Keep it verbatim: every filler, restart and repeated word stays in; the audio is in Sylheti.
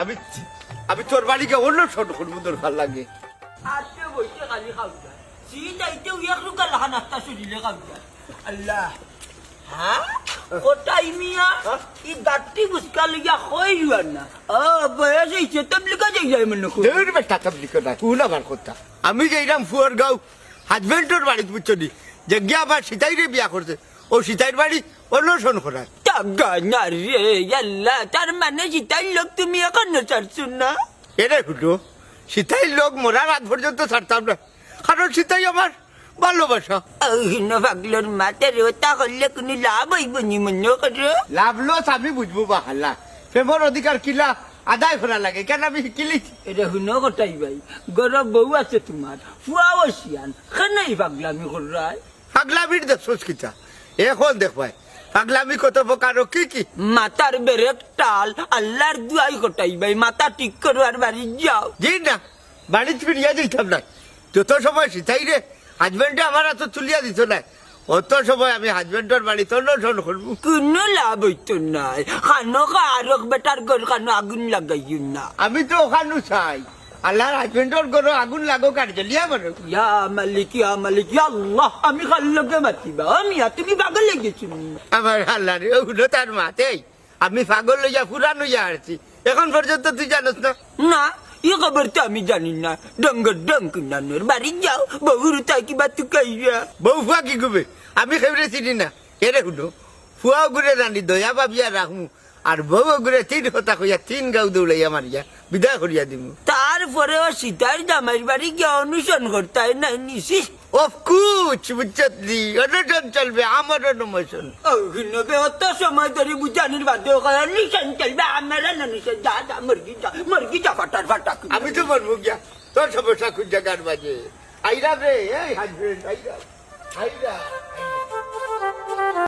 আমি, আমি তোর বাড়ি গিয়া অনশন করমু দরকার লাগে। আতে বইতে খালি খাওয়া যায়। সিটাইতেউ এক রুগা লাখান আস্তা শরীলে খাওয়া যায়। আল্লাহ। হ্যাঁ? কটাই মিয়া? ই গাট্টি বুসকা লইয়া কই রুয়ার না। ও, বয়স অইছে, তবলিগো যাই যায় মনে করি। দূর বেটা, তবলিগো না, হুন আমার কথা। আমি যাইরাম ফুয়ারগাঁও, হাজবেন্ডর বাড়িত বুঝছো নি? যে গিয়া আমার সিতাইরে বিয়া করছে, ও সিতাইর বাড়ি অনশন করার। তাগা না রে, আল্লাহ, তার মানে সিতাইর লগ তুমি এখনো ছাড়ছো না? এরে হুনো, সিতাইর লগ মরার আগ পর্যন্ত ছাড়তাম না, কারণ সিতাই আমার ভালোবাসা। অউ হুনো পাগলর মাতে রে, ওটা করলে কুনু লাভ অইবো নি মনো করো? লাভ লস আমি বুঝমু বা হালা, প্রেমর অধিকার কিলা আদায় করা লাগে, কেন আমি হিকিলি? এরে হুনো কটাই ভাই, ঘরো বউ আছে তুমার, ফুয়াও শিয়ান, কেনে ই পাগলামি কররায়? পাগলামির দেখছস কিতা? এখন দেখবায় পাগলামি কত প্রকার ও কি কি। মাথার বেরেক টাল, আল্লার দুয়াই কটাই ভাই, মাথা ঠিক করো আর বাড়ি যাও। জি না, বাড়িত ফিরিয়া যাইতাম না। যত সময় সিতাইরে হাজবেন্ডে আমার আতো তুলিয়া দিত না, অত সময় আমি হাজবেন্ডর বাড়িত অনশন করমু। কুনু লাভ অইতো নায়, খানো খা আরক বেটার ঘর খানো আগুন লাগাইও না। আমি তো অখানউ চাই, আল্লার হাজবেন্ডর ঘরো আগুন লাগউক আর জ্বলিয়া মরউক। ইয়া মালিক, ইয়া মালিক, ইয়া আল্লাহ, আমি কার লগে মাতিবা? ও মিয়া, তুমি পাগল অইগেছো নি? আমার আল্লারে, ও হুনো তার মাতে, আমি পাগল অইয়া ফুরান অইয়া হারছি, এখন পর্যন্ত তুই জানোস না? না, ই খবর তো আমি জানি না। ডঙ্গর ডং কুনানোর, বাড়ি যাও, বউর তাই কিবা তুকাইয়া। বউ ফুয়া কি কইবে? আমি কেউরে চিনি না। এরে হুনো, ফুয়া ওগুরে রানি দয়া ভাবিয়া রাখমু, আর বউ ওগুরে তিন কথা কইয়া তিন গাউ দৌড়াইয়া মারিয়া বিদায় করিয়া দিমু। তারপরেও সিতাইর জামাইর বাড়ি গিয়া অনশন করতায় নায় নিছি। Of course, বুঝছত নি? অনশন চলবে, আমরণ অনশন। ও হিনবে অত সময় ধরি বুঝানির বাদেও কয়, "অনশন চলবে, আমরণ অনশন, যা, যা, মরগি যা, মরগি যা, ফাটার ফাটা।" আমি তো মরমু গিয়া, তোর সমস্যা কোন জাগার মাঝে? আইরা রে, এই হাজবেন্ড, আইরা, আইরা।